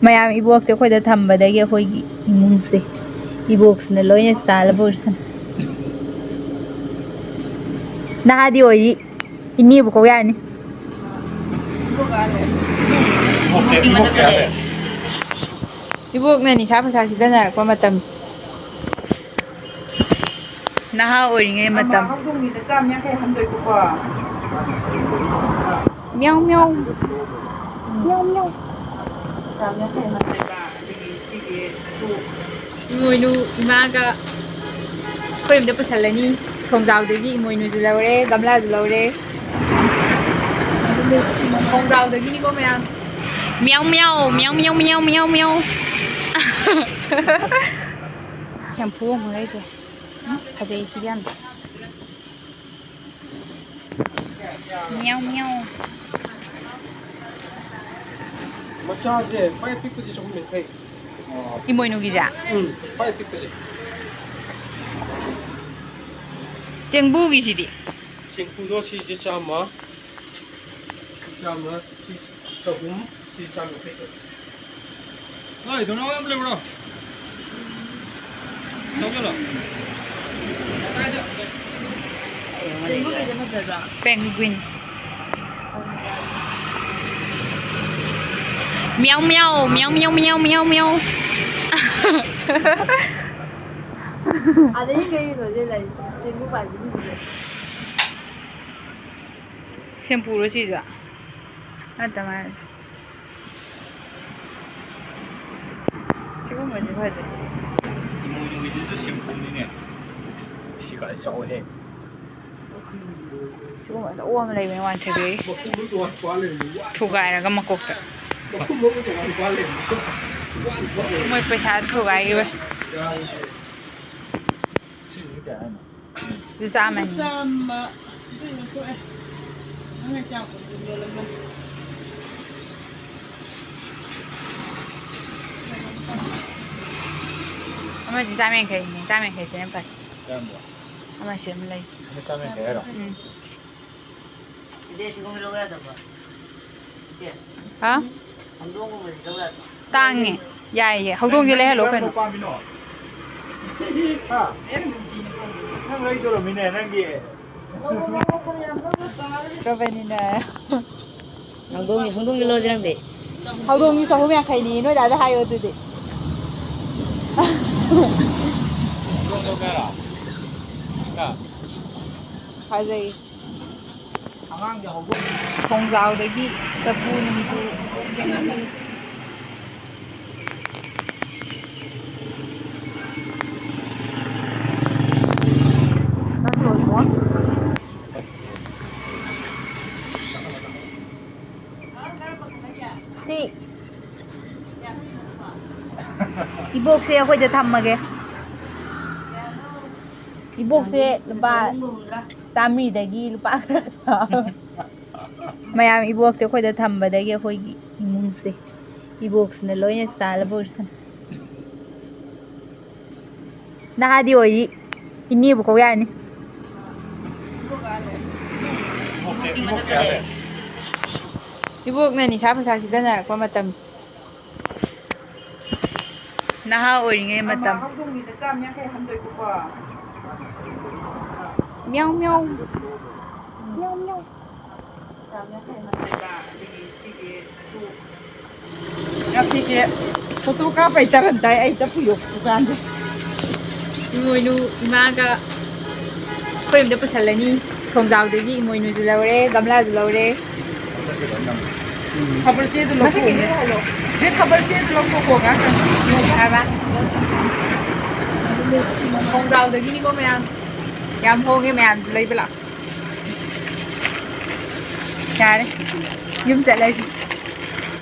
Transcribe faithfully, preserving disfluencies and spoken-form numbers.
ꯃꯌꯥꯝ ꯏꯕꯣꯛꯁꯦ ꯑꯩꯈꯣꯏꯗ ꯊꯝꯕꯗꯒꯤ ꯑꯩꯈꯣꯏꯒꯤ ꯏꯃꯨꯡꯁꯦ ꯏꯕꯣꯛꯁꯤꯅ ꯂꯣꯏꯅ ꯆꯥꯂꯕ ꯑꯣꯏꯔꯁꯅꯨ꯫ ꯅꯍꯥꯗꯤ ꯑꯣꯏꯔꯤ, ꯏꯅꯦꯕꯨ ꯀꯧ ꯌꯥꯔꯅꯤ꯫ ꯏꯕꯣꯛꯅ ꯅꯤꯁꯥ ꯄꯩꯁꯥ ꯁꯤꯖꯤꯟꯅꯔꯛꯄ ꯃꯇꯝ꯫ ꯅꯍꯥ ꯑꯣꯏꯔꯤꯉꯩ ꯃꯇꯝ꯫ ꯃꯌꯥꯎ ꯃꯌꯥꯎ꯫ ꯃꯌꯥꯎ ꯃꯌꯥꯎ꯫ ꯏꯃꯣꯏꯅꯨ ꯏꯃꯥꯒ ꯑꯩꯈꯣꯏ ꯌꯨꯝꯗ ꯄꯨꯁꯜꯂꯅꯤ꯫ ꯊꯣꯡꯖꯥꯎꯗꯒꯤ ꯏꯃꯣꯏꯅꯨꯁꯨ ꯂꯧꯔꯦ, ꯒꯝꯂꯥꯁꯨ ꯂꯧꯔꯦ꯫ ꯊꯣꯡꯖꯥꯎꯗꯒꯤꯅꯤꯀꯣ ꯃꯌꯥꯝ꯫ ꯃꯌꯥꯎ ꯃꯌꯥꯎ, ꯃꯌꯥꯎ ꯃꯌꯥꯎ, ꯃꯌꯥꯎ ꯃꯌꯥꯎ, ꯃꯌꯥꯎ꯫ ꯁꯦꯝꯐꯨ ꯑꯃꯨꯛ ꯂꯩꯇꯦ꯫ ꯐꯖꯩ ꯁꯤꯗꯤ ꯌꯥꯝ꯫ ꯃꯤꯌꯥꯎ ꯃꯤꯌꯥꯎ꯫ ꯃꯆꯥꯁꯦ ꯈ꯭ꯋꯥꯏ ꯄꯤꯛꯄꯁꯦ ꯆꯍꯨꯝ ꯌꯥꯡꯈꯩ꯫ ꯏꯃꯣꯏꯅꯨꯒꯤꯁꯦ? ꯎꯝ, ꯈ꯭ꯋꯥꯏ ꯄꯤꯛꯄꯁꯦ꯫ ꯆꯦꯡꯕꯨꯒꯤꯁꯤꯗꯤ? ꯆꯦꯡꯕꯨꯗꯣ ꯁꯤꯁꯦ ꯆꯥꯝꯃ, ꯆꯥꯝꯃ, ꯁꯤ ꯆꯍꯨꯝ, ꯁꯤ ꯆꯥꯝ ꯌꯥꯡꯈꯩ꯫ ꯍꯣꯏ, ꯗꯣꯅꯥ ꯌꯥꯝ ꯂꯩꯕ꯭ꯔꯣ? ꯂꯧꯒꯦꯔꯣ? ꯀꯩꯅꯣ ꯀꯩꯗ ꯐꯖꯕ꯭ꯔꯥ? ꯄꯦꯡꯒ꯭ꯋꯤꯟ꯫ ꯃꯤꯌꯥꯎ ꯃꯤꯌꯥꯎ, ꯃꯤꯌꯥꯎ ꯃꯤꯌꯥꯎ, ꯃꯤꯌꯥꯎ ꯃꯤꯌꯥꯎ꯫ ꯑꯗꯩ ꯀꯩꯅꯣꯁꯦ ꯂꯩ, ꯆꯦꯡꯕꯨ ꯄꯥꯏꯕꯤꯁꯤꯡꯁꯦ꯫ ꯁꯦꯝꯄꯨꯔꯣ ꯁꯤꯁꯨ? ꯅꯠꯇ ꯃꯥꯜꯂꯦ꯫ ꯁꯤꯒꯨꯝꯕꯁꯦ ꯐꯖꯩ꯫ ꯏꯃꯣꯏꯅꯨꯒꯤꯁꯤꯁꯨ ꯁꯦꯝꯄꯨꯅꯤꯅꯦ꯫ ꯁꯤ ꯀꯥꯏ ꯆꯥꯎꯋꯦꯍꯦ꯫ ꯁꯤꯒꯨꯝꯕ ꯑꯆꯧꯕ ꯑꯃ ꯂꯩꯕꯅꯦ, ꯋꯥꯟ ꯊ꯭ꯔꯤ ꯊ꯭ꯔꯤ꯫ ꯃꯈꯨꯝ ꯑꯃ ꯇꯣꯉꯥꯟ ꯄꯥꯜ ꯂꯩꯔꯝꯃꯤ꯫ ꯋꯥ꯫ ꯊꯨꯒꯥꯏꯔꯒ ꯃꯀꯣꯛꯇ꯫ ꯃꯈꯨꯝ ꯑꯃ ꯇꯣꯉꯥꯟ ꯄꯥꯜ ꯂꯩꯔꯝꯃꯤ꯫ ꯋꯥ꯫ ꯃꯣꯏ ꯄꯩꯁꯥ ꯊꯨꯒꯥꯏꯈꯤꯕ꯫ ꯌꯥꯔꯦ꯫ ꯁꯤꯁꯤꯗꯤ ꯀꯌꯥ ꯍꯥꯏꯅꯣ? ꯑꯗꯨ ꯆꯥꯝꯃꯅꯤ꯫ ꯆꯥꯝꯃ꯫ ꯑꯗꯨ ꯌꯣꯟꯊꯣꯛꯑꯦ꯫ ꯅꯪꯅ ꯆꯥꯝꯃ ꯌꯣꯜꯂꯝꯃꯅꯤ꯫ ꯑꯃꯁꯤ ꯆꯥꯝ ꯌꯥꯡꯈꯩꯅꯤ, ꯆꯥꯝ ꯌꯥꯡꯈꯩꯁꯤꯅ ꯐꯩ꯫ ꯀꯔꯝꯕ? ꯑꯃꯁꯤ ꯑꯃ ꯂꯩꯁꯤ꯫ ꯑꯃ ꯆꯥꯝ ꯌꯥꯡꯈꯩ ꯍꯥꯏꯔꯣ? ꯎꯝ꯫ ꯏꯆꯦ, ꯁꯤꯒꯨꯝꯕ ꯂꯧ ꯌꯥꯗꯕ꯭ꯔꯣ? ꯏꯆꯦ꯫ ꯍꯥ? ꯇꯥꯡꯉꯦ꯫ ꯌꯥꯏꯌꯦ, ꯍꯧꯗꯣꯡꯁꯦ ꯂꯩꯍꯜꯂꯣ ꯀꯩꯅꯣ꯫ ꯄꯥꯝꯃꯤꯅꯣ? ꯍꯥ? ꯅꯪ ꯂꯩꯗꯣꯔꯝꯃꯤꯅꯦ ꯅꯪꯒꯤ꯫ ꯔꯕꯅꯤꯅ꯫ ꯍꯧꯗꯣꯡꯒꯤ, ꯍꯧꯗꯣꯡꯒꯤ ꯂꯣꯟꯁꯦ ꯅꯪꯗꯤ? ꯍꯧꯗꯣꯡꯒꯤ ꯆꯍꯨꯝ ꯌꯥꯡꯈꯩꯅꯤ, ꯅꯣꯏ ꯗꯥꯗ ꯍꯥꯏꯌꯣ ꯑꯗꯨꯗꯤ꯫ ꯐꯖꯩ꯫ ꯊꯣꯡꯖꯥꯎꯗꯒꯤ ꯆꯐꯨ ꯅꯨꯡꯖꯨ ꯆꯦꯡ꯫ ꯁꯤ ꯏꯕꯣꯛꯁꯦ ꯑꯩꯈꯣꯏꯗ ꯊꯝꯃꯒꯦ꯫ ꯏꯕꯣꯛꯁꯦ ꯂꯨꯄꯥ ꯆꯥꯃꯔꯤꯗꯒꯤ ꯂꯨꯄꯥ ꯈꯔ ꯇꯥꯕ꯫ ꯃꯌꯥꯝ ꯏꯕꯣꯛꯁꯦ ꯑꯩꯈꯣꯏꯗ ꯊꯝꯕꯗꯒꯤ ꯑꯩꯈꯣꯏꯒꯤ ꯏꯃꯨꯡꯁꯦ ꯏꯕꯣꯛꯁꯤꯅ ꯂꯣꯏꯅ ꯆꯥꯂꯕ ꯑꯣꯏꯔꯁꯅꯨ꯫ ꯅꯍꯥꯗꯤ ꯑꯣꯏꯔꯤ, ꯏꯅꯦꯕꯨ ꯀꯧ ꯌꯥꯔꯅꯤ꯫ ꯏꯕꯣꯛꯅ ꯅꯤꯁꯥ ꯄꯩꯁꯥ ꯁꯤꯖꯤꯟꯅꯔꯛꯄ ꯃꯇꯝ꯫ ꯅꯍꯥ ꯑꯣꯏꯔꯤꯉꯩ ꯃꯇꯝ꯫ ꯃ꯭ꯌꯥꯎ ꯃ꯭ꯌꯥꯎ꯫ ꯃ꯭ꯌꯥꯎ ꯃ꯭ꯌꯥꯎ꯫ ꯉꯁꯤꯗꯤ ꯐꯣꯇꯣ ꯀꯥꯞꯄꯩ ꯇꯔꯟ ꯇꯥꯏ ꯑꯩ ꯆꯐꯨ ꯌꯣꯛꯄ ꯗꯨꯀꯥꯟꯗ꯫ ꯏꯃꯣꯏꯅꯨ ꯏꯃꯥꯒ ꯑꯩꯈꯣꯏ ꯌꯨꯝꯗ ꯄꯨꯁꯜꯂꯅꯤ꯫ ꯊꯣꯡꯖꯥꯎꯗꯒꯤ ꯏꯃꯣꯏꯅꯨꯁꯨ ꯂꯧꯔꯦ, ꯒꯝꯂꯥꯁꯨ ꯂꯧꯔꯦ꯫ ꯈꯕꯔ ꯆꯦꯗꯨ ꯂꯧꯊꯣꯛꯑꯣ꯫ ꯆꯦ, ꯈꯕꯔ ꯆꯦꯗꯨ ꯂꯧꯊꯣꯛꯀꯣ ꯉꯥꯛꯇꯪ꯫ ꯍꯥꯏꯕ? ꯊꯣꯡꯖꯥꯎꯗꯒꯤꯅꯤꯀꯣ ꯃꯌꯥꯝ꯫ ꯌꯥꯝ ꯍꯣꯡꯉꯦ, ꯃꯌꯥꯝꯁꯨ ꯂꯩꯕ ꯂꯥꯛꯑꯣ꯫ ꯌꯥꯔꯦ, ꯌꯨꯝ ꯆꯠꯂꯁꯤ꯫